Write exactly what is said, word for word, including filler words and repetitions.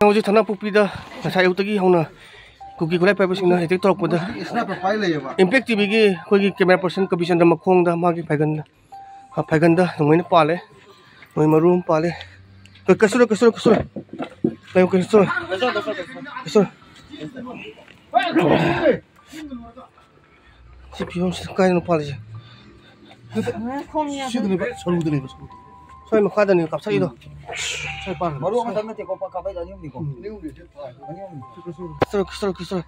ꯍꯧꯖꯤꯛ ꯊꯥꯅꯄꯣꯛꯄꯤꯗ ꯉꯁꯥꯏ ꯑꯌꯨꯛꯇꯒꯤ ꯍꯧꯅ ꯀꯨꯀꯤ ꯈꯨꯠꯂꯥꯏ ꯄꯥꯏꯕꯁꯤꯡꯅ ꯑꯦꯇꯦꯛ ꯇꯧꯔꯛꯄꯗ ꯏꯝꯄꯦꯛ ꯇꯤꯚꯤꯒꯤ ꯑꯩꯈꯣꯏꯒꯤ ꯀꯦꯃꯦꯔꯥ ꯄꯔꯁꯟ ꯀꯕꯤꯆꯟꯗ꯭ꯔ ꯃꯈꯣꯡꯗ ꯃꯥꯒꯤ ꯐꯥꯏꯒꯟꯗ, ꯐꯥꯏꯒꯟꯗ ꯅꯣꯡꯃꯩꯅ ꯄꯥꯜꯂꯦ꯫ ꯅꯣꯡꯃꯩ ꯃꯔꯨ ꯑꯃ ꯄꯥꯜꯂꯦ꯫ ꯀꯩꯁꯨ ꯂꯣꯏ, ꯀꯩꯁꯨ ꯂꯣꯏ, ꯀꯩꯁꯨ ꯂꯣꯏ꯫ ꯂꯩꯌꯨ, ꯀꯩꯁꯨ ꯂꯣꯏ꯫ ꯀꯩꯁꯨ ꯂꯣꯏ꯫ ꯁꯤ ꯐꯤꯕꯝꯁꯤꯗ ꯀꯥꯏꯗꯅꯣ ꯄꯥꯜꯂꯤꯁꯦ? ꯁꯤꯗꯅꯦꯕ, ꯁꯔꯨꯗꯅꯦꯕ, ꯁꯔꯨ꯫ ꯁ꯭ꯋꯥꯏ ꯃꯈꯥꯗꯅꯦ ꯀꯥꯞꯊꯛꯏꯗꯣ꯫ ꯁ꯭ꯋꯥꯏ ꯄꯥꯜꯂꯦ꯫ ꯃꯔꯨ ꯑꯃꯇꯪ ꯅꯠꯇꯦꯀꯣ, ꯄꯥ-, ꯀꯥꯞꯄꯛꯏꯗꯣ ꯑꯅꯤ ꯑꯍꯨꯝꯅꯤꯀꯣ꯫ ꯎꯝ꯫ ꯑꯅꯤ ꯑꯍꯨꯝꯅꯤ꯫ ꯀꯩꯁꯨ ꯂꯣꯏ, ꯀꯩꯁꯨ ꯂꯣꯏ, ꯀꯩꯁꯨ ꯂꯣꯏ꯫